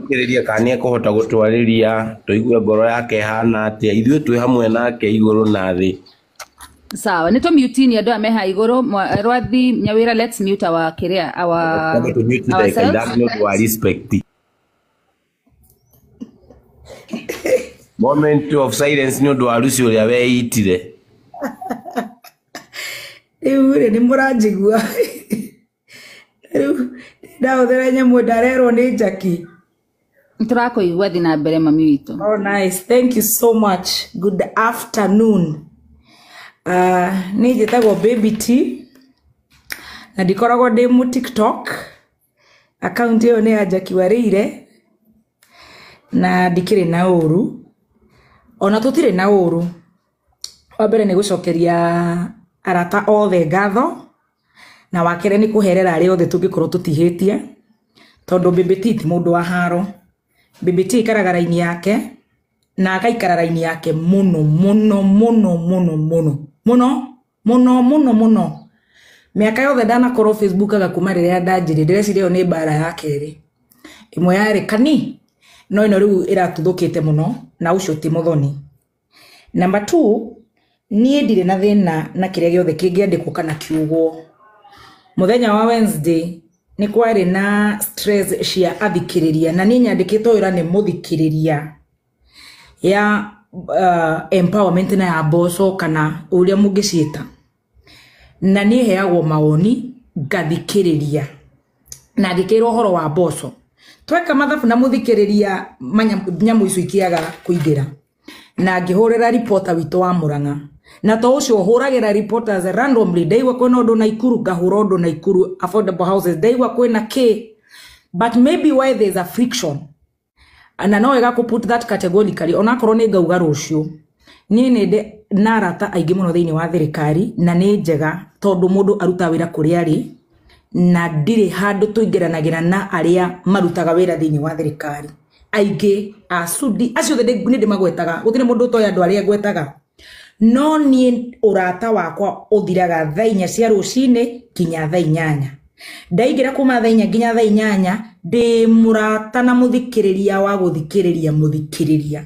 Gũthikĩrĩria kana nĩ ekũhota gũtwarĩria tũigue ngoro yake ĩhana atĩa. Ithuĩ twĩ hamwe nake igũrũ na thĩ. Sawa, nĩ tũmutini andũ aya me haha igũrũ. Rwathi Nyawĩra, let's mute our kĩrĩa, our Twambe tũmute ndagĩka ourselves. 5 nĩ ũndũ wa respect. Moment of silence nĩ ũndũ wa Lucy ũrĩa weitire. Rĩu rĩ nĩ mũranjigua. Rĩu ndahũthĩra nyamũ ndarerwo nĩ Jackie. Nĩtũrakũigua, thiĩ na mbere mami witũ. Oh, nice. Thank you so much. Good afternoon. Niĩ njĩtagwo Baby T na ndikoragwo ndĩ mu TikTok. Account ĩyo nĩ ya Jackie Warĩire na ndikĩrĩ na ũru, ona tũtirĩ na ũru. Wa mbere nĩ gũcokeria arata othe ngatho, na wa kerĩ nĩ kũherera arĩa othe tũngĩkorwo tũtihĩtie, tondũ Baby T ti mũndũ wa haro. Baby T aikaraga raini yake na agaikara raini yake mũno mũno mũno mũno mũno mũno mũno mũno mũno. Mĩaka yothe ndanakorwo Facebook aga kuma rĩrĩa ndanjirie, ndĩreciria ĩyo nĩ mbara ya kerĩ. Ĩmwe yarĩ kani, no ĩno rĩu ĩratuthũkĩte mũno na ũcio ti mũthoni. Number 2, niĩ ndirĩ na thĩna na kĩrĩa gĩothe kĩngĩandĩkwo kana kiugwo. Mũthenya wa Wednesday nĩ kwarĩ na stress cia athikĩrĩria, na niĩ nyandĩkĩtwo wĩra nĩ mũthikĩrĩria ya empowerment na ya mboco kana ũrĩa mũngĩciĩta. Na niĩ heagwo mawoni ngathikĩrĩria na ngĩkĩrwo ũhoro wa mboco. Tweka mathabu na mũthikĩrĩria nyamũ icio ikĩaga kũingĩra, na ngĩhũrĩra reporter witũ wa Murang'a, na to ũcio hũragĩra reporters randomly. Ndaigua kwĩna ũndũ Naikuru ngahũra ũndũ Naikuru affordable houses, ndaigua kwĩna kĩ, but maybe why there's a friction na no wega kũ put that categorically, onakorwo nĩ ngauga rũciũ. Niĩ nĩ ndĩ na arata aingĩ mũno thĩinĩ wa thirikari, na nĩ njega tondũ mũndũ arutaga wĩra kũrĩa arĩ, na ndirĩ handũ tũingĩranagĩra na arĩa marutaga wĩra thĩinĩ wa thirikari. Aingĩ a Sudi acio othe nĩ ndĩmagwetaga, gũtirĩ mũndũ ũtoĩ andũ arĩa ngwetaga. No niĩ ũrata wakwa ũthiraga thaa 4 cia rũcinĩ nginya thaa 8. Ndaingĩra kuma thaa 4 nginya thaa 8 ndĩ mũrata na mũthikĩrĩria wa gũthikĩrĩria mũthikĩrĩria.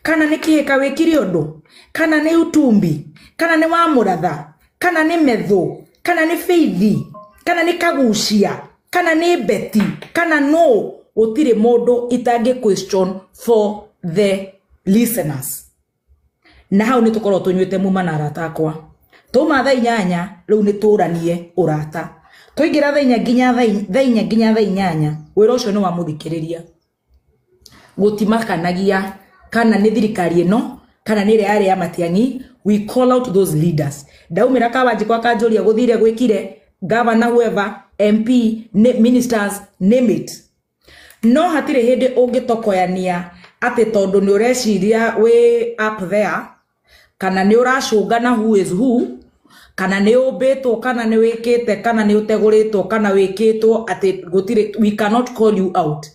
Kana nĩ kĩhĩka wĩkire ũndũ, kana nĩ utumbi, kana nĩ wa mũratha, kana nĩ methũ, kana nĩ Feithi, kana nĩ kagucia, kana nĩ Beti, kana no, gũtirĩ mũndũ itangĩ question for the listeners. Na hau nĩ tũkorwo tũnyuĩte muma na arata akwa. Twauma thaa 8 rĩu nĩ tũranie ũrata. Twaingĩra thaa 4 nginya thaa 4 nginya thaa 8, wĩra ũcio nĩ wa mũthikĩrĩria. Gũtimakanagia kana nĩ thirikari ĩno kana nĩ ĩrĩa yarĩ ya Matiang'i, we call out those leaders. Ndaumĩra Kawanjikũ akanjũria gũthire gwĩkire, governor whoever, MP, ministers, name it. No hatirĩ hĩndĩ ũngĩtokoyania atĩ tondũ nĩ ũreciria wĩ up there, kana nĩ ũracũnga na who is who, kana nĩ ũmbĩtwo, kana nĩ wĩkĩte, kana nĩ ũtegũrĩtwo, kana wĩkĩtwo atĩ gũtirĩ, we cannot call you out.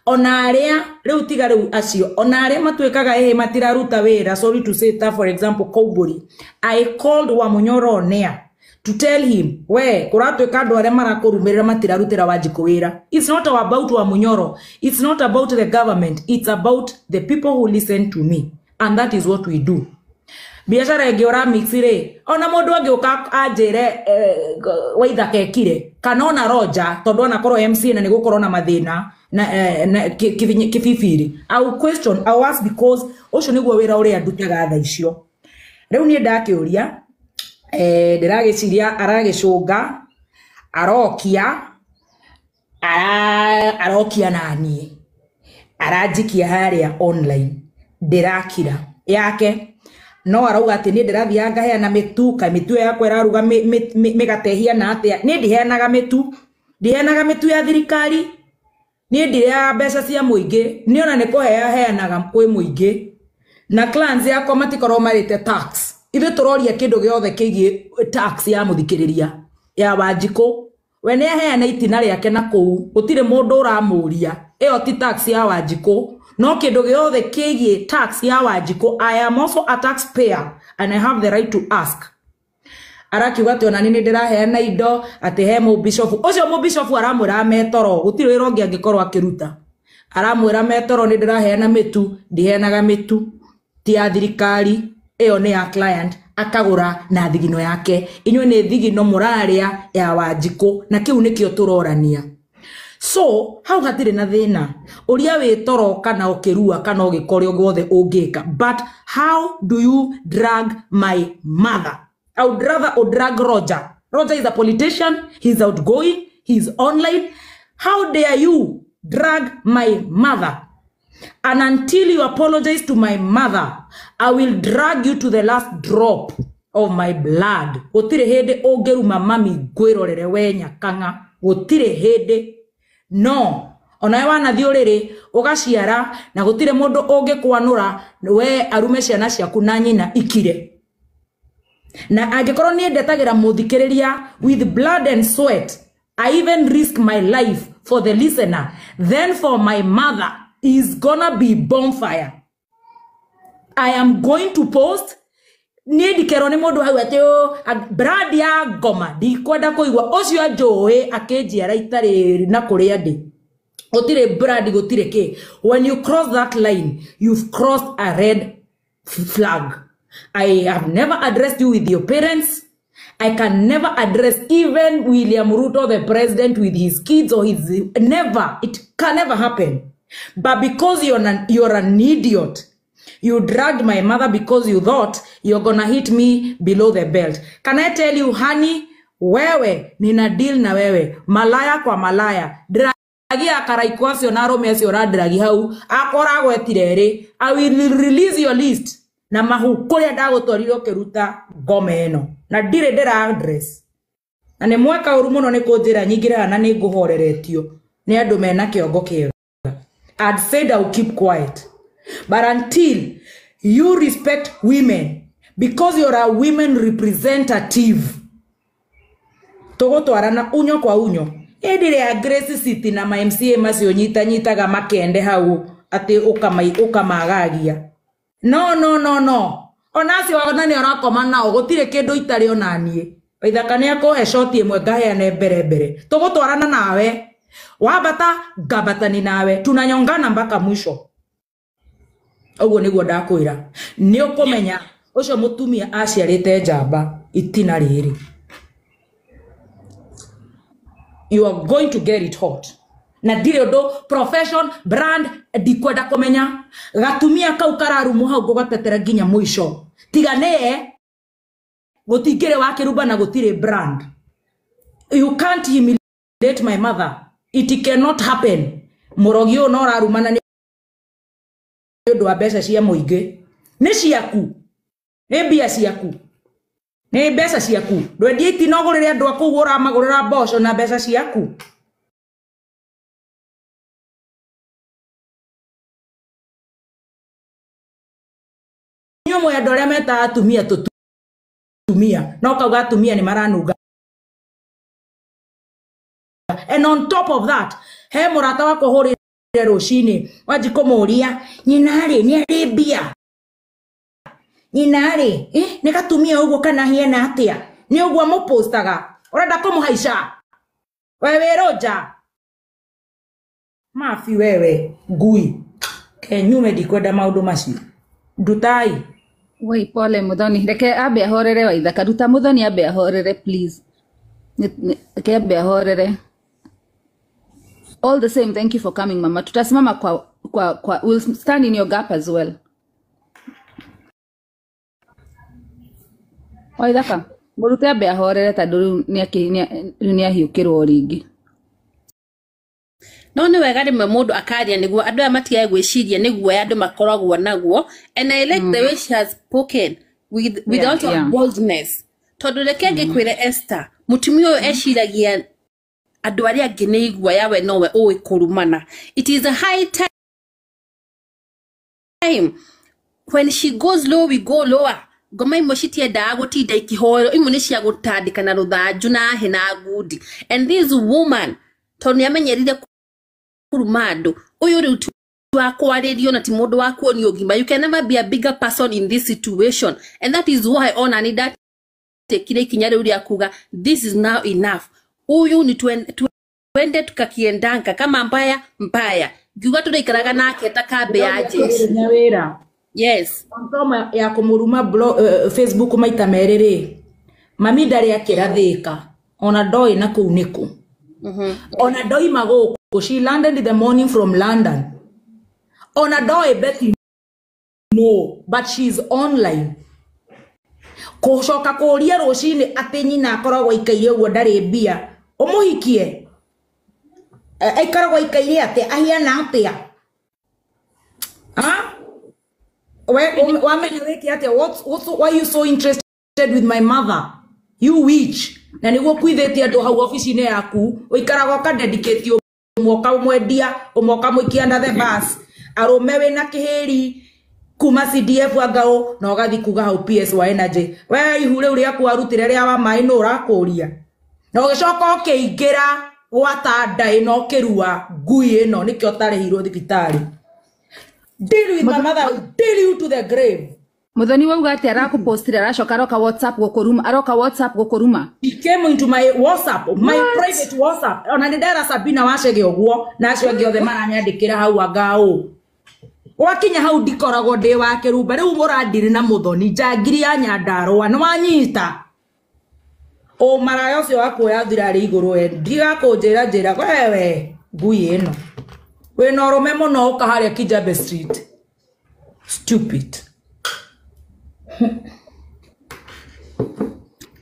Ona arĩa rĩu tiga rĩu acio, ona arĩa matuĩkaga ĩhĩ matiraruta wĩra, sorry to say that, for example Kombori, I called Wamunyoro on air to tell him, we kũratuĩka andũ arĩa marakũrumĩrĩra matirarutĩra Wanjikũ wĩra. It's not about Wamunyoro, it's not about the government, it's about the people who listen to me, and that is what we do. Biacara ĩngĩ ũra mix rĩ, ona mũndũ angĩũka anjĩre Waithaka ekire, kana ona Roger, tondũ anakorwo MC na nĩ gũkorwo na mathĩna na kĩbibiri, I will question, I will ask, because ũcio nĩguo wĩra ũrĩa ndutaga thaa icio. Rĩu niĩ ndakĩũria, ndĩragĩciria aragĩcũnga, arokia, arokia naniĩ, aranjikia harĩa online, ndĩrakira yake. No arauga atĩ niĩ ndĩrathiaga ngaheana mĩtu, ka mĩtu ĩyo yakwa ĩraruga mĩgate ĩhiana atĩa. Niĩ ndiheanaga mĩtu, ndiheanaga mĩtu ya thirikari, niĩ ndirĩaga mbeca cia mũingĩ, niĩ ona nĩ kũhea heanaga kwĩ mũingĩ. Na clients yakwa matikorwo marĩte tax. Ithuĩ tũroria kĩndũ gĩothe kĩgiĩ tax ya mũthikĩrĩria ya Wanjikũ. We nĩ aheana itina rĩake na kũu, gũtirĩ mũndũ ũramũria. Ĩyo ti tax ya Wanjikũ. No kĩndũ gĩothe kĩgiĩ tax ya Wanjikũ, I am also a taxpayer and I have the right to ask. Arakiuga atĩ ona niĩ nĩndĩraheana indo, atĩ he mũbishofu. Ũcio mũbishofu aramwĩra ametoro, gũtirĩ wĩra ũngĩ angĩkorwo akĩruta. Aramwĩra metoro nĩ ndĩraheana mĩtu, ndiheanaga mĩtu, ti ya thirikari, ĩyo nĩ ya client, akagũra na thigino yake. Inyuĩ nĩ thigino mũrarĩa ya Wanjikũ, na kĩu nĩkĩo tũrorania. So hau hatirĩ na thĩna ũria wĩ toro kana ũkĩrua kana ũgĩka ũrĩa guothe ũngĩka, but how do you drag my mother? I would rather drag Roger. Roger is a politician, he's outgoing, he's online. How dare you drag my mother? And until you apologize to my mother, I will drag you to the last drop of my blood. Gũtirĩ hĩndĩ ũngĩruma mami ngwĩrorere we nyakang'a. Gũtirĩ hĩndĩ. No, onawe wanathiĩ ũrĩrĩ ũgaciara na gũtirĩ mũndũ ũngĩkwanũra we arume ciana ciaku na nyina ikire. Na angĩkorwo niĩ ndetagĩra mũthikĩrĩria with blood and sweat, I even risk my life for the listener, then for my mother is gonna be bonfire. I am going to post. Niĩ ndikerwo nĩ mũndũ hau atĩ brand ya ngoma ndikwenda kũigua ũcio anjũĩ akĩnjiara itarĩ na kũrĩa ndĩ. Gũtirĩ brand, gũtirĩ kĩ. When you cross that line, you've crossed a red flag. I have never addressed you with your parents. I can never address even William Ruto, the president, with his kids or his... Never. It can never happen. But because you're an idiot, you dragged my mother because you thought you're gonna hit me below the belt. Can I tell you, honey, wewe, nina deal na wewe. Malaya kwa malaya. Dragia karaiko acio na arũme acio ũradragi hau. Akora agwetire rĩ. I will release your list. Na mahu kũrĩa ndagũtwarire ũkĩruta ngoma ĩno. Na ndirĩ ndĩra address. Na nĩ mweka ũru mũno nĩ kũnjĩra nyingĩre na nĩ ngũhoreretio nĩ andũ mena kĩongo kĩega. I'd said I'll keep quiet. But until you respect women, because you're a women representative, tũgũtwarana unyo kwa unyo. Ĩndĩ rĩa Grace City na ma MCA macio nyitanyitaga makende hau atĩ ũkamagagia. No, no, no, no. Ona acio ona nĩ ũrakoma nao gũtirĩ kĩndũ itarĩ ona niĩ. Waithaka nĩ akũhe shoti ĩmwe ngaheane mbere mbere. Tũgũtwarana nawe. Wambata ngabatani nawe. Tunanyongana mpaka mwisho. Ũguo nĩguo ndakwĩra. Nĩ ũkũmenya ũcio mũtumia aciarĩte njamba itina rĩrĩ. You are going to get it hot. Na ndirĩ ũndũ profession brand ndikwenda kũmenya. Gatumia kau kararumu hau ngũgatetera nginya mũico. Tiga nĩye gũtingĩrĩ wa kĩrumba na gũtirĩ brand. You can't humiliate my mother. It cannot happen. Mũrogi ũyũ no ũrarumana nĩ ũndũ wa mbeca cia mũingĩ. Nĩ ciaku. Nĩ mbia ciaku. Nĩ mbeca ciaku. Ndwendie itina ũgũrĩre andũ a kũu ũramagũrĩra mboco na mbeca ciaku. Inyuĩ mwĩ andũ arĩa metaga atumia tũtumia. No kauga atumia nĩ maranunga. And on top of that, he mũrata wakwa ũhũrĩre rũcinĩ wanji kũmũria nyina rĩ nĩ arĩ mbia, nyina rĩ nĩ gatumia ũguo kana hiana atĩa, nĩ ũguo mũpostaga ũrenda kũmũhaica we wĩ Roger mabi wewe ngui kenyume ndikwenda maũndũ macio ndutai. Wei pole Muthoni, reke ambe ahorere Waithaka, ruta Muthoni ambe ahorere please. Reke ambe ahorere. All the same, thank you for coming mama. Tutasimama kwa we'll stand in your gap as well. Waithaka, mũrute ambe ahorere tondũ rĩu nĩ ahiũkĩrwo rĩngĩ. No nĩ wega rĩmwe mũndũ akaria nĩguo andũ aya matigae gwĩciria nĩ guoya andũ makoragwo naguo. And I like the way she has spoken without yeah. boldness. Tondũ reke ngĩkwĩre Esther, mũtumia ũyũ eciragia andũ arĩa angĩ nĩ iguoya we nowe ũĩ kũrumana. It is a high time. When she goes low, we go lower. Ngoma imwe citiendaga gũtinda ikĩhoerwo, imwe nĩ cia gũtandĩka na rũthanju na hĩ na ngundi. And this woman, tondũ nĩ amenyerire kũruma andũ, ũyũ rĩu ti wa kwarĩrio na ti mũndũ wa kuonio ngima. You can never be a bigger person in this situation. And that is why ona nĩ ndatekire ikinya rĩu rĩa kuga this is now enough. Huyu ni tuende tukakiendanga kama mbaya mbaya. Ngiuga tũrĩikaraga nake ta kambĩ ya jeshi. Nyawĩra. Yes. Thoma ya kũmũruma Facebook maita merĩ rĩ, mami ndarĩ akĩrathĩka ona ndoĩ na kũu nĩkũ. Ona ndoima gũkũ, she landed in the morning from London. Ona ndoĩ Betty no, but she's online. Kũcoka kũria rũcinĩ atĩ nyina akoragwo aikaire ũguo ndarĩ mbia, ũmũhikie aikaragwo aikaire atĩa, ahiana atĩa? Ah? Wamenya wĩke atĩa? Why you so interested with my mother? You witch. Na nĩguo kuithĩtie andũ hau obici-inĩ yaku, ũikaraga ũkadedicate ũmwe ũkamwendia, ũmwe ũkamũikia under the bus. Arũme wĩna kĩhĩri kuma CDF angao na ũgathiĩ kuga hau PS wa Energy. We ihu rĩu rĩaku warutire rĩa wa maĩ nũ ũrakũria? Na ũgĩcoka ũkĩingĩra gwata nda ĩno ũkĩrua ngui ĩno nĩkĩo ũtarĩhirwo thibitarĩ. Deal with my mother, I will deal you to the grave. Muthoni wauga atĩ arakũpostire aracoka aroka WhatsApp gũkũruma, aroka WhatsApp gũkũruma. He came into my WhatsApp, my private WhatsApp. Ona nĩ ndera Sabina Wacege ũguo na acio angĩ othe maranyandĩkĩra hau anga ũ. Gwakinya hau ndikoragwo ndĩ wa kĩrumba rĩu mũrandiri na Muthoni njangiri ya Nyandarũa nĩ wanyita. Ũmaraya ũcio wa kuoya thirarĩ igũrũ we ndigakũnjĩra njĩra wewe ngui ĩno. Wĩna ũrũme mũno ũka harĩa Kijabe Street. Stupid.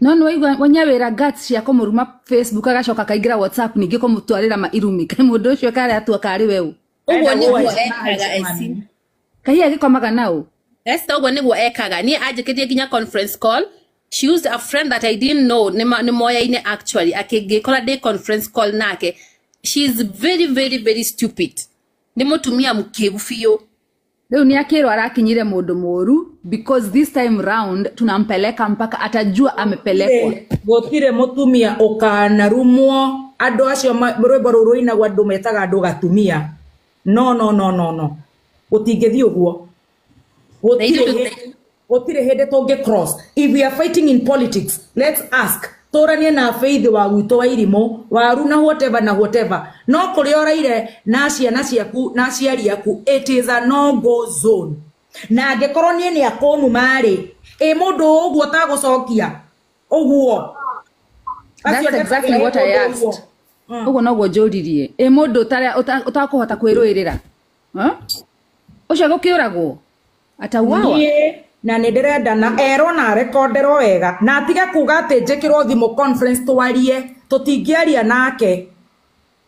No nĩ waigua Nyawĩra guts cia kũmũruma Facebook agacoka akaingĩra WhatsApp ningĩ kũmũtwarĩra mairumi. Kaĩ mũndũ ũcio karĩ atua karĩ weũ. Ũguo nĩguo ekaga Esi. Kahiya agĩkomaga naũ. Esther ũguo nĩguo ekaga. Niĩ anjĩkĩtie nginya conference call. She used a friend that I didn't know nĩ moyaine actually. Akĩngĩkora ndĩ conference call nake. She is very very very stupid. Nĩ mũtumia mũkĩgu biũ. Rĩu nĩ akĩrwo arakinyire mũndũ mũru because this time round tunampeleka mpaka atajua amepelekwa. Gũtirĩ mũtumia ũkanarumwo andũ acio rwĩmbo rũu rũinagwo andũ metaga andũ gatumia. No no no no no. Gũtingĩthiĩ ũguo. Gũtirĩ hĩndĩ tũngĩ cross. If we are fighting in politics, let's ask. Tũranie na Faith wa gwitũ wa irimũ, waru na whatever na whatever. No kũrĩa ũraire na ciana ciaku na aciari aku, it is a no go zone. Na angĩkorwo niĩ nĩ akũnuma rĩ, ĩ mũndũ ũguo ũtagũcokia ũguo. That's exactly what I asked. Ũguo noguo njũririe. Ĩ mũndũ ũtakũhota kwĩrũĩrĩra? Ũcio gũkĩũragwo? Atauawa? Na nĩ ndĩrenda na erwo na rekonderwo wega na atige kuga atĩ njĩkĩrwo thimũ conference twarie, tũtingĩaria nake.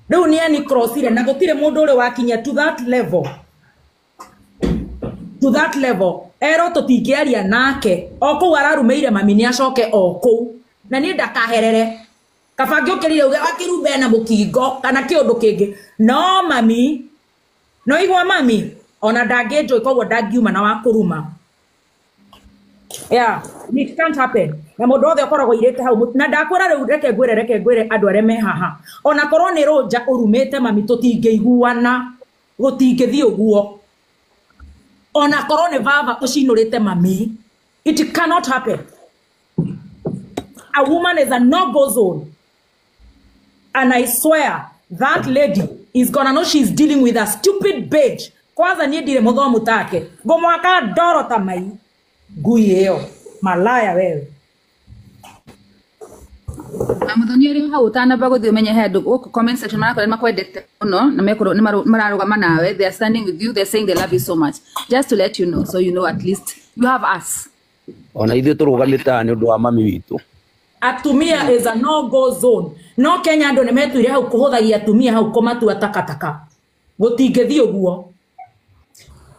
Rĩu nĩ ani crossire na gũtirĩ mũndũ ũrĩ wakinya to that level. To that level. Erwo tũtingĩaria nake. O kũu ararumĩire mami nĩ acoke o kũu. Na niĩ ndakaherere. Kaba ngĩũkĩrire uge akĩrumbe na mũkingo kana kĩũndũ kĩngĩ. No mami, no igua mami, ona ndangĩnjũĩ koguo ndangiuma na wa kũruma. Yeah, it can't happen. Na mũndũ wothe ũkoragwo irĩte hau na ndakwĩra rĩu reke ngwĩre andũ arĩa me haha. Ona korwo nĩ rũnja ũrumĩte mami tũtingĩiguana, gũtingĩthiĩ ũguo. Ona korwo nĩ baba ũcinũrĩte mami, it cannot happen. A woman is a no-go zone. And I swear that lady is gonna know she's dealing with a stupid bitch. Kwanza niĩ ndirĩ mũthomu take. Ngũmwaka ndoro ta mai. Ngui ĩyo malaya wewe. Na Muthoni ũrĩ hau ũtanamba gũthiĩ ũmenye he andũ gũkũ comment section marakwĩra nĩ makwendete mũno na mekorwo nĩ mararũgama nawe. They are standing with you, they are saying they love you so much. Just to let you know, so you know at least you have us. Ona ithuĩ tũrũgamĩte haha nĩ ũndũ wa mami witũ. Atumia is a no go zone. No Kenya andũ nĩ metuire hau kũhũthagia atumia hau kũmatua takataka. Gũtingĩthiĩ ũguo.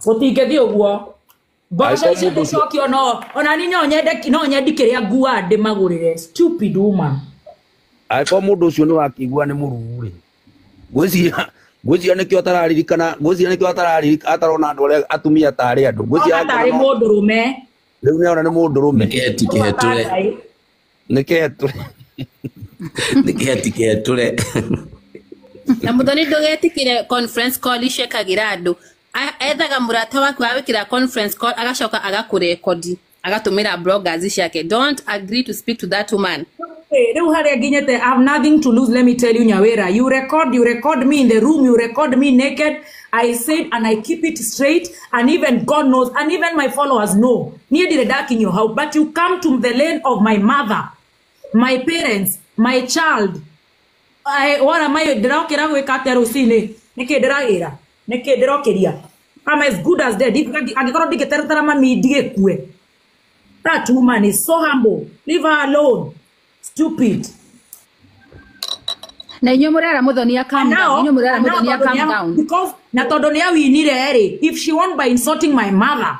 Gũtingĩthiĩ ũguo. Mboco icio gũcokio no ona ni no nyende no nyendi kĩrĩa ngua ndĩmagũrĩre. Stupid woman. Angĩkorwo mũndũ ũcio nĩ wakĩigua nĩ mũruu rĩ, ngwĩciria nĩkĩo atararirikana, ngwĩciria nĩkĩo atararirikana atarona andũ arĩa atumia tarĩ andũ. Ngwĩciria Ona tarĩ mũndũrũme. Rĩu nĩ arona nĩ mũndũrũme. Nĩkĩheti kĩhetũre. Nĩkĩhetũre. Nĩkĩheti kĩhetũre. Na Muthoni ndũgetĩkĩre conference call icio ekagĩra andũ. Ethaga mũrata waku awĩkĩra conference call agacoka agakũrekodi agatũmĩra bloggers ciake. Don't agree to speak to that woman. Rĩu harĩa nginyĩte, I have nothing to lose. Let me tell you, Nyawira, you record me in the room, you record me naked. I said, and I keep it straight, and even God knows, and even my followers know, niĩ ndirĩ ndakinyio hau. But you come to the lane of my mother, my parents, my child. What am I? Ndĩrokĩra gwĩka atĩa rũcinĩ? Nĩkĩ ndĩragĩra? Nĩkĩ ndĩrokĩria? I'm as good as dead. Angĩkorwo ndingĩteretera mami ndigĩkue. That woman is so humble. Leave her alone. Stupid. Na inyuĩ mũrera Muthoni calm down. Inyuĩ mũrera Muthoni calm down. Because na tondũ nĩ awinire rĩ, if she won by insulting my mother,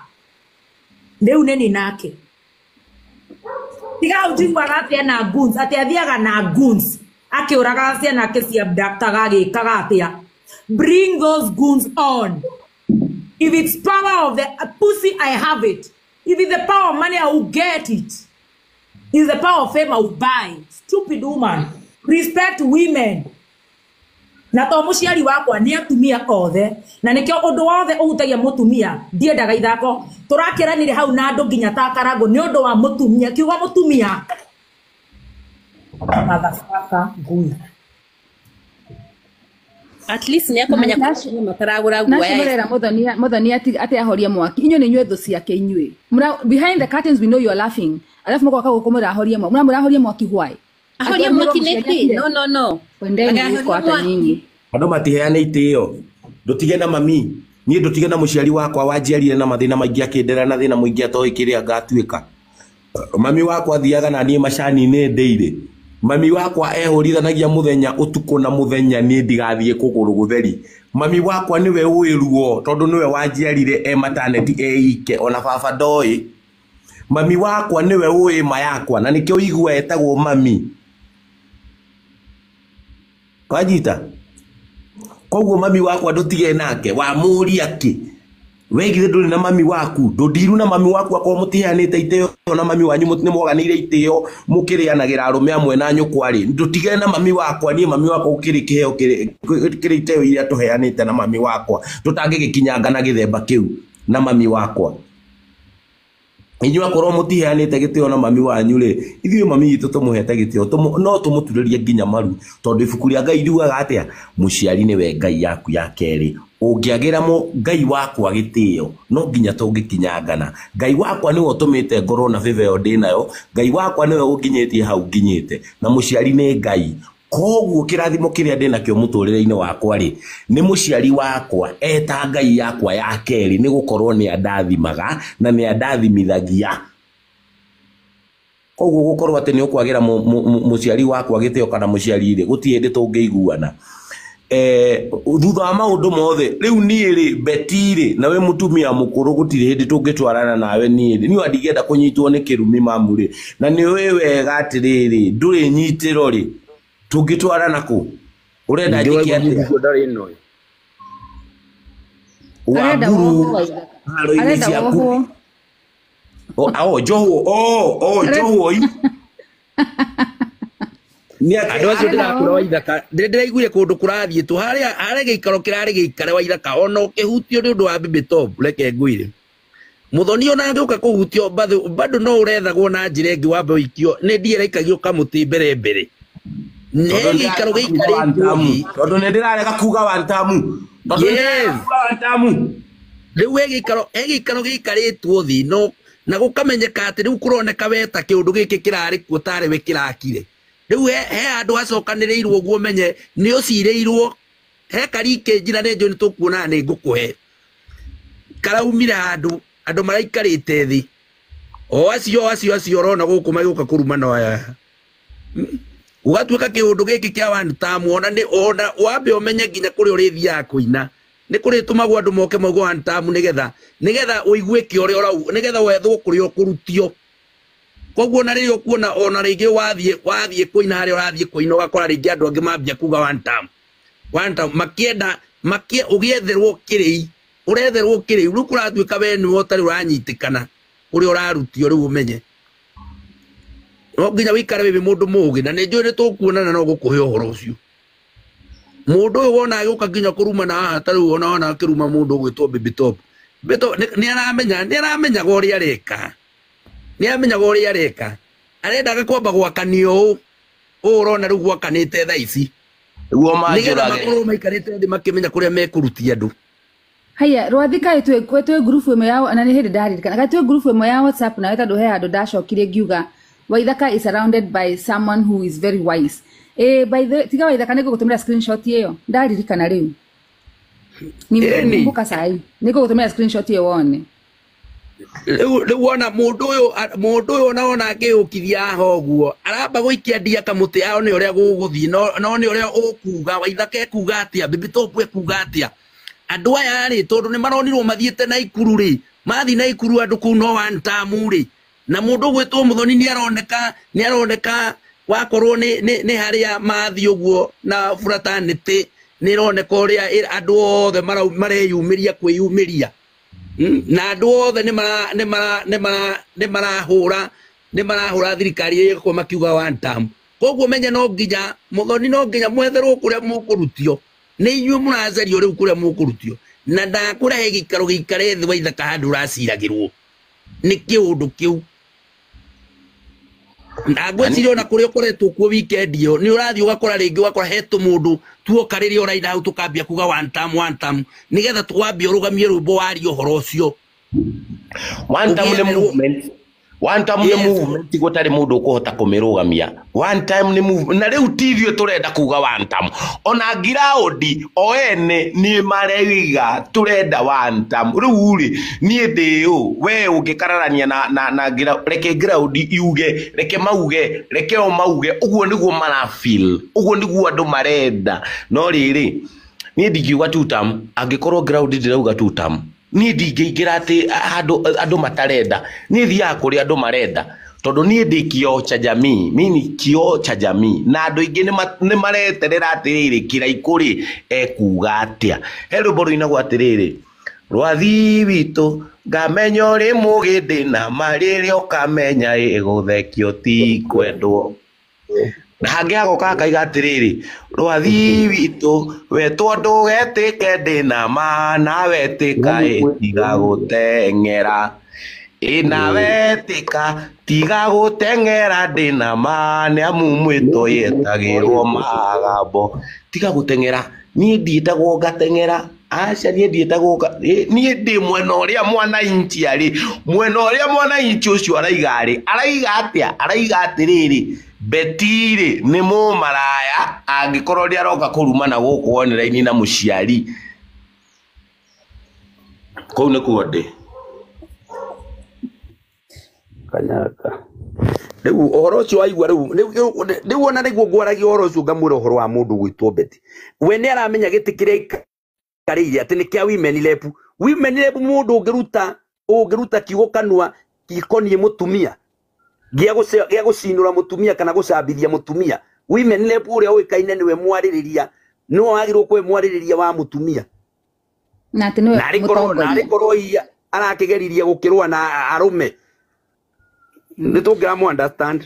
rĩu nĩ nake. Tiga hau njiguaga atĩ ena goons, atĩ athiaga na goons, akĩũragaga ciana, akĩciabductaga, agĩkaga atĩa. Bring those goons on. If it's power of the pussy, I have it. If it's the power of money, I will get it. If it's the power of fame, I will buy. Stupid woman. Respect women. Na to mũciari wakwa, nĩ atumia othe, na nĩkĩo ũndũ wothe ũhutagia mũtumia ndiendaga ithako. Tũrakĩranire hau na andũ nginya ta Karangũ nĩ ũndũ wa mũtumia, kiugo mũtumia. Motherfucker, ngui. At least nĩ akũmenya kũrĩa mataragũra Nacio guoya. Mũrera Muthoni ati ahorie mwaki. Inyuĩ nĩ inyuĩ thũ ciake inyuĩ. Behind the curtains we know you are laughing, alafu mũgoka gũkũ mũrahorie mwaki. Mũrahorie mwaki why? Ahorie mwaki nĩkĩ? No, no, no. Kwendeni huko hata nyinyi. Andũ matiheane itĩo. Ndũtige na mami, niĩ ndũtige na mũciari wakwa wanjiarire na mathĩna maingĩ, akĩndera na thĩna mũingĩ, atoĩ kĩrĩa ngatuĩka. Mami wakwa athiaga na niĩ macani-inĩ ndĩirĩ. Mami wakwa ehũrithanagia mũthenya ũtukũ na mũthenya niĩ ndigathiĩ kũgũrũ gũtheri. Mami wakwa nĩwe ũĩ ruo tondũ nĩwe wanjiarire e mataneti e ike, ona baba ndoĩ. Mami wakwa nĩwe ũĩ ma yakwa, na nĩkĩo igua etagwo mami. Wanyita? Koguo mami wakwa ndũtige nake. Wamũria kĩ? We githĩ ndũrĩ na mami waku? Ndũndiru na mami waku. Akorwo mũtiheanĩte itĩo na mami wanyu, nĩ mwaganĩire itĩo, mũkĩrĩanagĩra arũme amwe na nyũkwa rĩ, ndũtige na mami wakwa. Niĩ mami wakwa gũkĩrĩ kĩheo kĩrĩ itĩo iria tũheanĩte na mami wakwa tũtangĩgĩkinyanga na gĩthemba kĩu na mami wakwa. Inyuĩ akorwo mũtiheanĩte gĩtĩo na mami wanyu rĩ, ithuĩ mami witũ tũmũhete gĩtĩo, no tũmũturĩrie nginya maru, tondũ ibuku rĩa Ngai riugaga atĩa? Mũciari nĩwe Ngai yaku ya kerĩ. Ũngĩagĩra Ngai wakwa gĩtĩo, no nginya tũngĩkinyangana. Ngai wakwa nĩwe ũtũmĩte ngorwo na favor ĩyo ndĩnayo. Ngai wakwa nĩwe ũnginyĩtie hau nginyĩte, na mũciari nĩ Ngai. Koguo kĩrathimo kĩrĩa ndĩnakĩo mũtũrĩre-inĩ wakwa rĩ, nĩ mũciari wakwa eta Ngai yakwa ya kerĩ, nĩ gũkorwo nĩ andathimaga na nĩ andathimithagia. Koguo gũkorwo atĩ nĩ ũkwagĩra mũciari wakwa gĩtĩo kana mũciari rĩ, gũtirĩ hĩndĩ tũngĩiguana. Thutha wa maũndũ mothe rĩu niĩ rĩ, Beti rĩ, na we mũtumia mũkũrũ, gũtirĩ hĩndĩ tũngĩtwarana nawe. Niĩ rĩ, niĩ ndingĩenda kũnyitwo nĩ kĩrumi mamu rĩ, na nĩ ũĩ wega atĩrĩrĩ, ndũrĩ nyitĩro rĩ, tũngĩtwarana kũ? Ũrenda Ningĩ njĩke waigua atĩa? mũndũ ndarĩ ĩno. Arenda Wanguru wohwo, Waithaka. haro-inĩ Arenda ciaku. wohwo. Oh, oh, njohwo, oh, oh, njohwo i. Nĩ Andå acio Arenda ndĩrakwĩra, wohwo. Waithaka, ndĩraiguire kũndũ kũrathiĩ tu harĩa harĩa gĩikaro kĩrarĩ gĩikare. Waithaka, ona ũkĩhutio nĩ ũndũ wa Baby Top, reke ngwĩre, Mũthoni ona angĩũka kũhutio bado bado no ũrethagwo na njĩra ĩngĩ, wambe ũikio nĩ ndiĩraikagio kamũtĩ mbere mbere nĩ Tondũ gĩikaro ndĩrarega kuga gĩikarĩtwo wantamu. thĩ. Tondũ nĩ ndĩrarega kuga wantamu. Tondũ nĩ ndĩrarega kuga wantamu. Rĩu he gĩikaro gĩikarĩtwo thĩ, no na gũkamenyeka atĩ rĩu kũroneka weta kĩũndũ gĩkĩ kĩrarĩ kuo tarĩ we kĩrakire. Rĩu he handũ hacokanĩrĩirwo ũguo, menye nĩ ũcirĩirwo he karikĩnji, na nĩ njũĩ nĩ tũkuonana, nĩ ngũkũhe karaumire handũ andũ maraikarĩte thĩ, o acio ũrona gũkũ magĩũka kũrumana aya. Gũgatuĩka kĩũndũ gĩkĩ kĩa one term, ona nĩ ona wambe ũmenye nginya kũrĩa ũrĩthiaga kũina nĩ kũrĩtũmagwo andũ moke mauge one term, nĩgetha ũiguĩke ũrĩa ũrau, nĩgetha wethwo kũrĩa ũkũrutio. Koguo na rĩrĩa ũkuona ona rĩngĩ wathiĩ kũina harĩa ũrathiĩ kũina, ũgakora rĩngĩ andũ angĩ mambia kuga one term, one term, makĩenda makie ũgĩetherwo kĩrĩi, ũretherwo kĩrĩi. Rĩu kũratuĩka we nĩwe ũtarĩ ũranyitĩkana ũrĩa ũrarutio. Rĩu ũmenye no nginya wĩikare wĩ mũndũ mũũgĩ, na nĩ njũĩ nĩ tũkuonana, no gũkũhe ũhoro ũcio. Mũndũ ũyũ wona agĩũka nginya kũrumana haha, ta rĩu ona akĩruma mũndũ ũgwĩtwo Baby Top. Baby Top nĩ aramenyaga ũrĩa areka, nĩ amenyaga ũrĩa areka, arendaga kwamba gwakanio ũũ. Ũũ ũrona rĩu gwakanĩte thaa ici. Nĩguo Nĩgetha manjũrage. makorwo maikarĩte thĩ makĩmenya kũrĩa mekũrutia andũ. Haya, rwathi kaĩ twĩ ngurubu ĩmwe ya na nĩ hĩndĩ ndaririkana kaĩ twĩ ngurubu ĩmwe ya WhatsApp nawe tondũ he handũ ndacokire ngiuga Waithaka is surrounded by someone who is very wise. By the tiga Waithaka nĩngũgũtũmĩra screenshot ĩyo ndaririkana rĩu. Nimekumbuka sahi. Nĩngũgũtũmĩra screenshot ĩyo wone. Rĩu wona mũndũ ũyũ ona ona angĩũkithia haha ũguo aramba gũikia ndia kamũtĩ one ũrĩa gũgũthiĩ no nĩ ũrĩa ũkuga Waithaka ekuga atĩa Baby Top ekuga atĩa andũ aya rĩ tondũ nĩ maronirwo mathiĩte Naikuru rĩ mathiĩ Naikuru andũ kũu no one term rĩ na mũndũ ũgwĩtwo Mũthoni nĩ aroneka wakorwo nĩ harĩa mathiĩ ũguo na fraternity nĩ ĩroneka ũrĩa andũ othe mareyumĩria kwĩyumĩria na andũ othe nĩ marahũra thirikari ĩyo makiuga one term koguo menye no nginya Mũthoni no nginya mwetherwo kũrĩa mũkũrutio nĩ inyuĩ mũracario rĩu kũrĩa mũkũrutio na ndakũrehe gĩikaro gĩikare thĩ Waithaka handũ ũraciragĩrwo nĩ kĩũndũ kĩu na ngwĩciria ona kũrĩa ũkoretwo kuo weekend ĩyo nĩ ũrathiĩ ũgakora rĩngĩ ũgakora he tũmũndũ tuoka rĩrĩa ũraina hau tũkambia kuga one term one term nĩgetha twambie ũrũgamie rwĩmbo warie ũhoro ũcio. One term nĩ movement. One term nĩ movement gũtarĩ mũndũ ũkũhota kũmĩrũgamia. One time nĩ movement na rĩu ti ithuĩ tũrenda kuga one term. Ona ngiraũndi o ene nĩ maraiga tũrenda one term. Rĩu rĩ niĩ ndĩ ũ we ũngĩkararania na reke ngiraũndi iuge reke mauge reke o mauge ũguo nĩguo mara feel ũguo nĩguo andũ marenda no rĩrĩ niĩ ndingiuga two term angĩkorwo ngiraũndi ndĩrauga two term niĩ ndingĩingĩra atĩ andũ matarenda niĩ thiaga kũrĩa andũ marenda tondũ niĩ ndĩ kioo cha jamii mi ni kioo cha jamii na andũ aingĩ nĩ mareterera atĩrĩrĩ Kĩraikũ rĩ ekuga atĩa he rwĩmbo rũinagwo atĩrĩrĩ rwathi witũ ngamenya ũrĩ mũgĩndĩ na marĩrĩa ũkamenya ĩgũthekio ti kwendwo na hangĩ hagoka akaiga atĩrĩrĩ rwathi witũ wetwo ndũgetĩke ndĩ na ma na wetĩka ĩ tiga gũteng'era ĩ na wetĩka tiga gũteng'era ndĩ na ma nĩ amu mwĩto yetagĩrwo magambo tiga gũteng'era niĩ ndiĩtagwo ngateng'era aca niĩ ndiĩtagwo niĩ ndĩ mwena ũrĩa mwananchi arĩ mwena ũrĩa mwananchi ũcio araiga rĩ araiga atĩa araiga atĩrĩrĩ Beti rĩ nĩ mũmaraya angĩkorwo nĩ aroka kũrumana gũkũ online na mũciari kũu nĩkuo ndĩ Kanyaka rĩu ũhoro ũcio waigua rĩu ona nĩguo ngwaragia ũhoro ũcio ngamwĩra ũhoro wa mũndũ gwĩtwo Beti we nĩ aramenya gĩtĩ kĩrĩa aikarĩire atĩ nĩ kĩa women rep women rep mũndũ ũngĩruta kiugo kanua gĩkoniĩ mũtumia gĩa gũcinũra mũtumia kana gũcambithia mũtumia women rep ũrĩa ũĩkaine nĩwe mwarĩrĩria nĩwe wagĩrĩirwo kũhe mwarĩrĩria wa mũtumia na atĩ nĩwe narĩ korwo iya arakĩgeririe gũkĩrũa na arũme nĩ tũngĩramũ understand.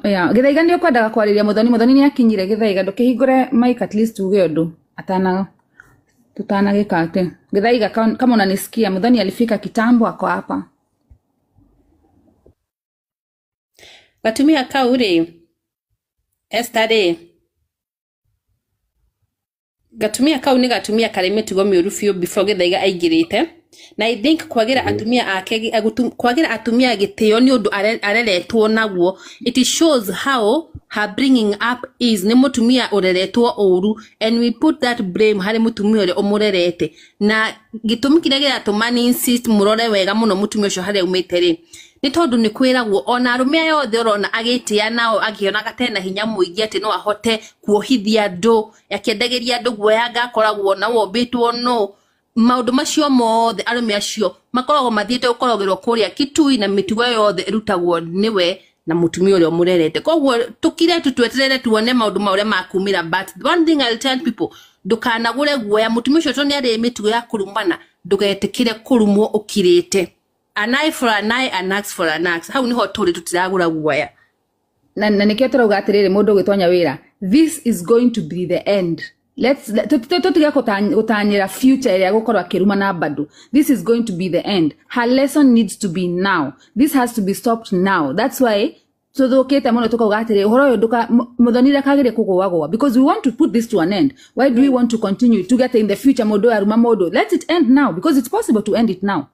Yeah. Gĩthaiga nĩ ũkwendaga kwarĩria Mũthoni Mũthoni nĩ akinyire Gĩthaiga ndũkĩhingũre mic at least uge ũndũ atana tutanagĩka atĩ Gĩthaiga kama unanisikia Mũthoni alifika kitambo ako hapa. Gatumia kau rĩ Esther rĩ gatumia kau nĩ gatumia karĩ mĩtugo mĩũru biũ before Gĩthaiga aingĩrĩte na I think kwagĩra atumia ake kwagĩra atumia gĩtĩo nĩ ũndũ areretwo naguo it shows how her bringing up is nĩ mũtumia ũreretwo ũru and we put that blame harĩ mũtumia ũrĩa ũmũrerete na gĩtũmi kĩrĩa kĩratũma ni insist mũrore wega mũno mũtumia ũcio harĩa aumĩte rĩ nĩ tondũ nĩ kwĩragwo ona arũme aya othe ũrona agĩtĩa nao akĩonaga tena hinya mũingĩ atĩ no ahote kuohithia andũ akĩendagĩria andũ guoya ngakoragwo na wombĩtwo no maũndũ macio mothe arũme acio makoragwo mathiĩte gũkorogerwo kũrĩa Kitui na mĩtugo yothe ĩrutagwo nĩwe na mũtumia ũrĩa ũmũrerete koguo tũkire tu tweterere tuone maũndũ ma ũrĩa makumĩra but one thing I'll tell people ndũkanagũre guoya mũtumia ũcio tondũ nĩ arĩ mĩtugo ya kũrumana ndũgetĩkĩre kũrumwo ũkirĩte an eye for an eye, an axe for an axe hau niho tũrĩ tũtiragũra guoya na nĩkĩo tũrauga atĩrĩrĩ mũndũ ũgĩtonya wĩra this is going to be the end let's tutige gũtanyĩra future ĩrĩa gũkorwo akĩruma na bado this is going to be the end her lesson needs to be now this has to be stopped now that's why Tuthukite muno tukauga atiri uhoro uyu nduka Muthoni ndakagire kugwagwa because we want to put this to an end. Why do we want to continue to get in the future mundu aruma mundu? Let it end now because it's possible to end it now.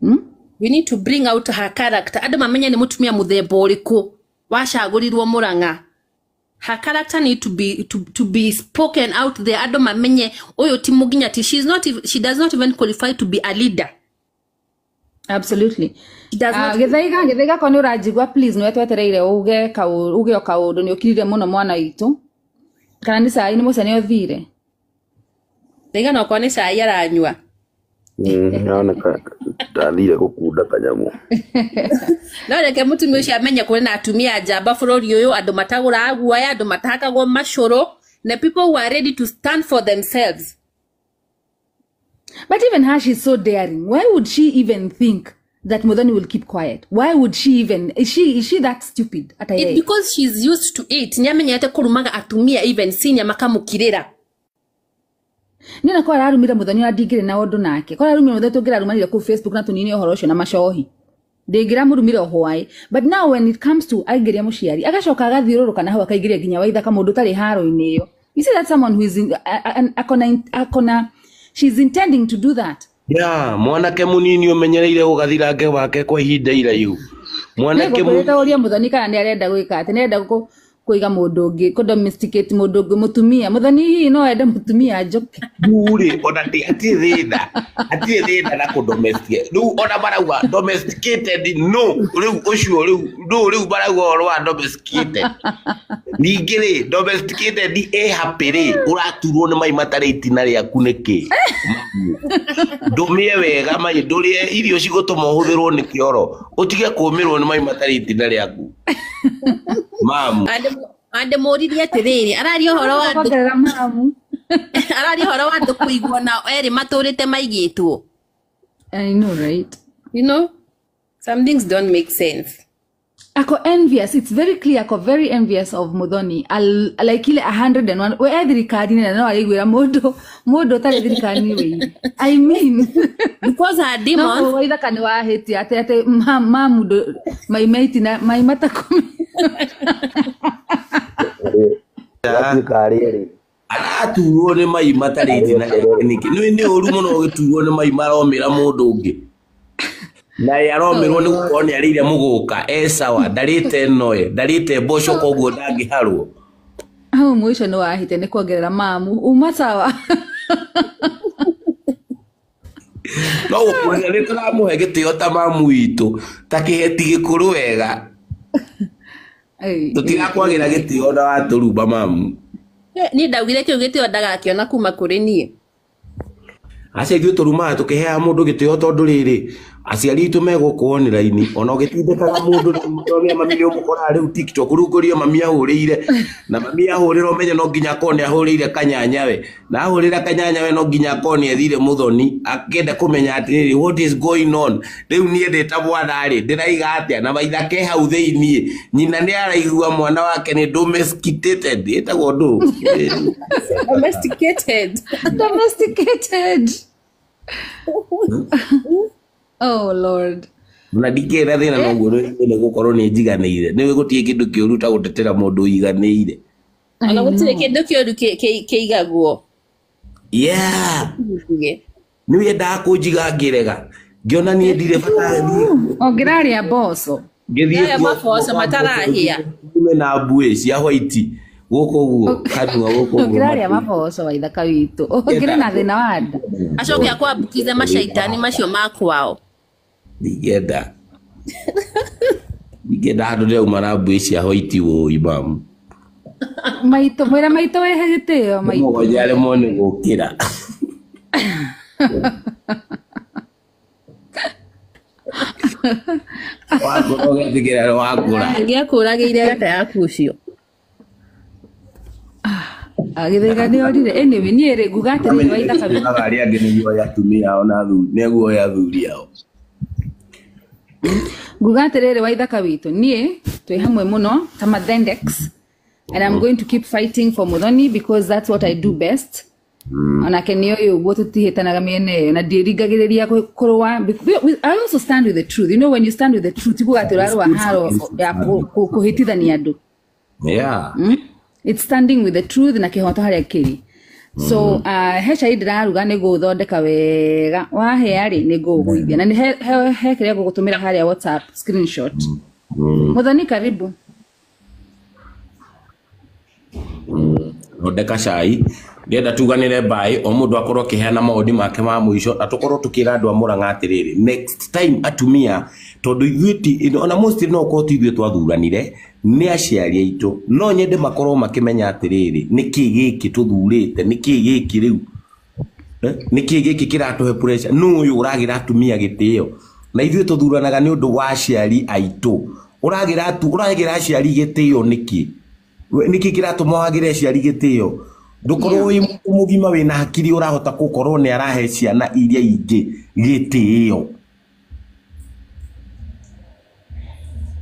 We need to bring out her character. Andu mamenye ni mutumia muthemba uriku wacagurirwo Murang'a. Her character need to be to be spoken out there. Andu mamenye uyu ti muginya ti she does not even qualify to be a leader. Absolutely. She does not. Githaiga ko ni uranjigua please ni wetwetereire uge uge o kaundu ni ukirire muno mwana witu. Kana ni cai ni mucene uthire. Thaiga no kwa ni cai aranyua. Naona ndathire gukunda kanyamu. No reke mutumia ucio amenye kuri na atumia njamba bururi uyu andu mataguraga guoya andu matahakagwo macuru na people who are ready to stand for themselves. But even her, she's so daring. Why would she even think that Muthoni will keep quiet? Why would she even? Is she that stupid? It's because she's used to it. Niamenyete kurumaga atumia even senior makamukirira. Nina kwa ararumira Muthoni na ndingire na undu nake. Kwa ararumira Muthoni tungirarumanire ku Facebook na tunini uhoro ucio na macohi. Ndingira murumire hwai. But now when it comes to aingiria muciari, agacoka agathiururuka na hau akaingiria nginya Waithaka mundu tari haro-ini iyo. You see that someone who is in, akona she's intending to do that. Yeah, mwanake munini umenyereire gugathirange wake kwa ihinda iraihu. Mwanake munini uria Muthoni kana ni arenda gwika ati ni arenda kuiga mundu ungi ku domesticate mundu ungi mutumia. Muthoni hihi no ende mutumia njoke. Bure ona ti ati thina. Ati thina na ku domesticate. Riu ona marauga domesticated no. Riu ucio riu no riu marauga ũhoro wa domesticated. Ningĩ rĩ domesticated e happy rĩ ũraturwo nĩ mai matarĩ itina rĩaku nĩkĩ? Ndũmie wega mai ndũrĩe irio cigũtũma ũhũthĩrwo nĩ kĩoro. Ũtige kũmĩrwo nĩ mai matarĩ itina rĩaku. Mamu. Ande moririe atiriri araria uhoro wa andu araria uhoro wa andu kuigwo na eri maturite maigitwo. I know, right? You know, some things don't make sense. Ako envious, it's very clear ako very envious of Muthoni. Like ile 101 we thirikari na no arigwira mundu mundu tari thirikari we. I mean because her demons no Waithaka ni wahitia ati ati mamu mai maiti na mai matakumi. Araturwo nĩ mai matarĩ itina nĩkĩ? Nĩ ũru mũno ũgĩturwo nĩ mai maromĩra mũndũ ũngĩ. Na aromĩrwo nĩ gũkorwo nĩ arĩire mũgũka e sawa ndarĩte noe ndarĩte mboco koguo ndangĩharwo. Hau mũico nĩ wahĩte nĩ kuongerera mamu uma sawa. No gũkũria nĩ tũramũhe gĩtĩo ta mamu witũ ta kĩheti gĩkũrũ wega. Tũtirakwagĩra gĩtĩo na watũrumba mamu. Niĩ ndaugire kĩu gĩtĩo ndagakĩona kuma kũrĩ niĩ. Acia ithuĩ tũrumaga tũkĩheaga mũndũ gĩtĩo tondũ rĩrĩ aciari aitũ megũkũ online ona ũgĩtindĩkaga mũndũ nĩ mami nĩ ũmũkoraga rĩu TikTok rĩu ngũrio mami ahũrĩire na mami ahũrĩra ũmenye no nginya akorwo nĩ ahũrĩire kanyanyawe na ahũrĩra kanyanyawe no nginya akorwo nĩ ethire Muthoni akĩenda kũmenya atĩrĩrĩ what is going on. Rĩu niĩ ndĩ ta mwana rĩ ndĩraiga atĩa na Waithaka hau thĩiniĩ nyina nĩ araigua mwana wake nĩ domesticated ĩtagwo ndũ domesticated domesticated. Oh Lord. Na ndikĩra thĩna noguo nĩ gũkorwo nĩ njiganĩire. Nĩ gũtirĩ kĩndũ kĩũru ta gũtetera mũndũ ũiganĩire. Ona gũtirĩ kĩndũ kĩũru kĩigagwo. Yeah. Nĩ wendaga kũnjiga ngĩrega. Ngĩona niĩ ndirĩ bata thiĩ. Ũngĩrarĩa mboco. Ngĩthiĩ maboco matarahĩa. Na mbuĩ cia white. Gũkũ ũguo kanua gũkũ ũguo. Ũngĩrarĩa maboco Waithaka witũ. Ũngĩrĩ na thĩna wa nda. Acoke akwambukize macaitani macio ma kwao. Ndingĩenda. Ndingĩenda handũ ndĩrauma na mbuĩ cia white wũi mamu. Maitũ mwĩra maitũ wehe gĩtĩo maitũ. Mũgwanja aremwo nĩ gũkĩra. Wakũra ũgetĩkĩra wakũra. Angĩakũragĩire gata yaku ũcio. Githaiga nĩ orire. Anyway, niĩ rĩ nguga atĩrĩrĩ Waithaka witũ. Arĩa angĩ nĩ guoya atumia ao na athuri, nĩ guoya athuri ao. Nguga atĩrĩrĩ Waithaka witũ, niĩ twĩ hamwe mũno ta Mathendex and I'm going to keep fighting for Muthoni because that's what I do best. Onake nĩ ũyũ ũguo tũtihĩtanaga mĩena ĩyo na ndiĩringagĩrĩria kũrũa. I also stand with the truth. You know, when you stand with the truth, ti kuga atĩ ũrarũa haro ya kũhĩtithania andũ. It's standing with the truth na kĩhoto harĩa kĩrĩ. So he cai ndĩraruga nĩ ngũũthondeka wega, wahĩa rĩ nĩ ngũũgũithia na nĩ he kĩrĩa ngũgũtũmĩra harĩa WhatsApp screenshot. Muthoni, karibu. Thondeka cai, ndĩrenda tuganĩre mbaĩ, o mũndũ akorwo akĩheana maũndi make ma mũico, na tũkorwo tũkĩra andũ a Mũrang'a atĩrĩrĩ, next time atumia, tondũ ithuĩ ti ona mostly no ũkorwo ti ithuĩ twathuranire, nĩ aciari aitũ, no nyende makorwo makĩmenya atĩrĩrĩ, nĩkĩ gĩkĩ tũthurĩte, nĩkĩ gĩkĩ rĩu, nĩkĩ gĩkĩ kĩratũhe pressure, nũ ũyũ ũragĩra atumia gĩtĩo, na ithuĩ tũthuranaga nĩ ũndũ wa aciari aitũ, ũragĩra aciari gĩtĩo nĩkĩ? Nĩkĩ kĩratũma wagĩre aciari gĩtĩo? Ndũkorwo wĩ mũndũ mũgima wĩna hakiri ũrahota gũkorwo nĩ arahe ciana iria ingĩ gĩtĩo,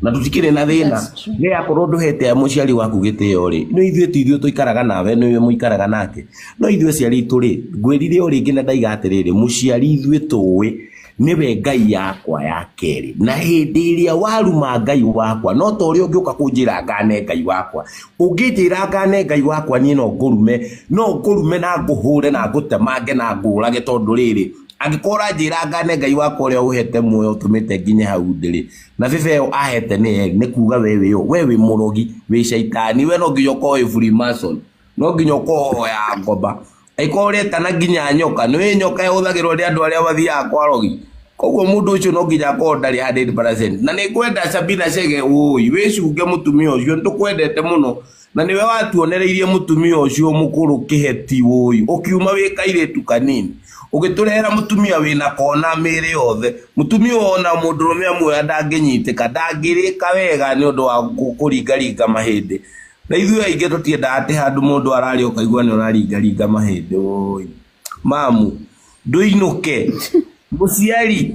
na tũtikĩrĩ na thĩna. Nĩ akorwo ndũhete mũciari waku gĩtĩo rĩ, nĩ ithuĩ ti ithuĩ tũikaraga nawe, nĩwe mũikaraga nake, no ithuĩ aciari aitũ rĩ, ngwĩrire o rĩngĩ na ndaiga atĩrĩrĩ, mũciari ithuĩ tũĩ nĩwe Ngai yakwa ya kerĩ, na hĩndĩ ĩrĩa waruma Ngai wakwa, no ta ũrĩa ũngĩũka kũnjĩra ngane Ngai wakwa, ũngĩnjĩra ngane Ngai wakwa, niĩ no ngũrume, no ngũrume na ngũhũre na ngũtemange na ngũũrage, tondũ rĩrĩ, angĩkorwo ũranjĩra ngane Ngai wakwa ũrĩa ũhete muoyo ũtũmĩte nginye hau ndĩrĩ, na bebe ĩyo ahete nĩ nĩ kuga we wĩ we wĩ mũrogi, wĩ caitani, we no nginya ũkorwo wĩ Freemason, no nginya ũkorwo ũhoya ngomba, angĩkorwo ũretana nginya nyoka, nĩ nyoka ĩhũthagĩrwo nĩ andũ arĩa mathiaga kwa rogi, koguo mũndũ ũcio no nginya akorwo ndarĩ 100%. Na nĩ ngwenda Sabina Chege ũi wĩcunge mũtumia ũcio, nĩ tũkwendete mũno, na nĩwe watuonereirie mũtumia ũcio mũkũrũ kĩheti ũi, ũkiuma wĩ kairĩtu kanini, ũgĩtũrehera mũtumia wĩna kona mĩĩrĩ yothe, mũtumia ona mũndũrũme amuoya ndangĩnyitĩka, ndangĩrĩka wega nĩ ũndũ wa kũringaringa mahĩndĩ. Na ithuĩ aingĩ tũtiendaga atĩ handũ mũndũ ararĩa ũkaigua nĩ ũraringaringa mahĩndĩ. Ũi mamu, ndũinũke mũciari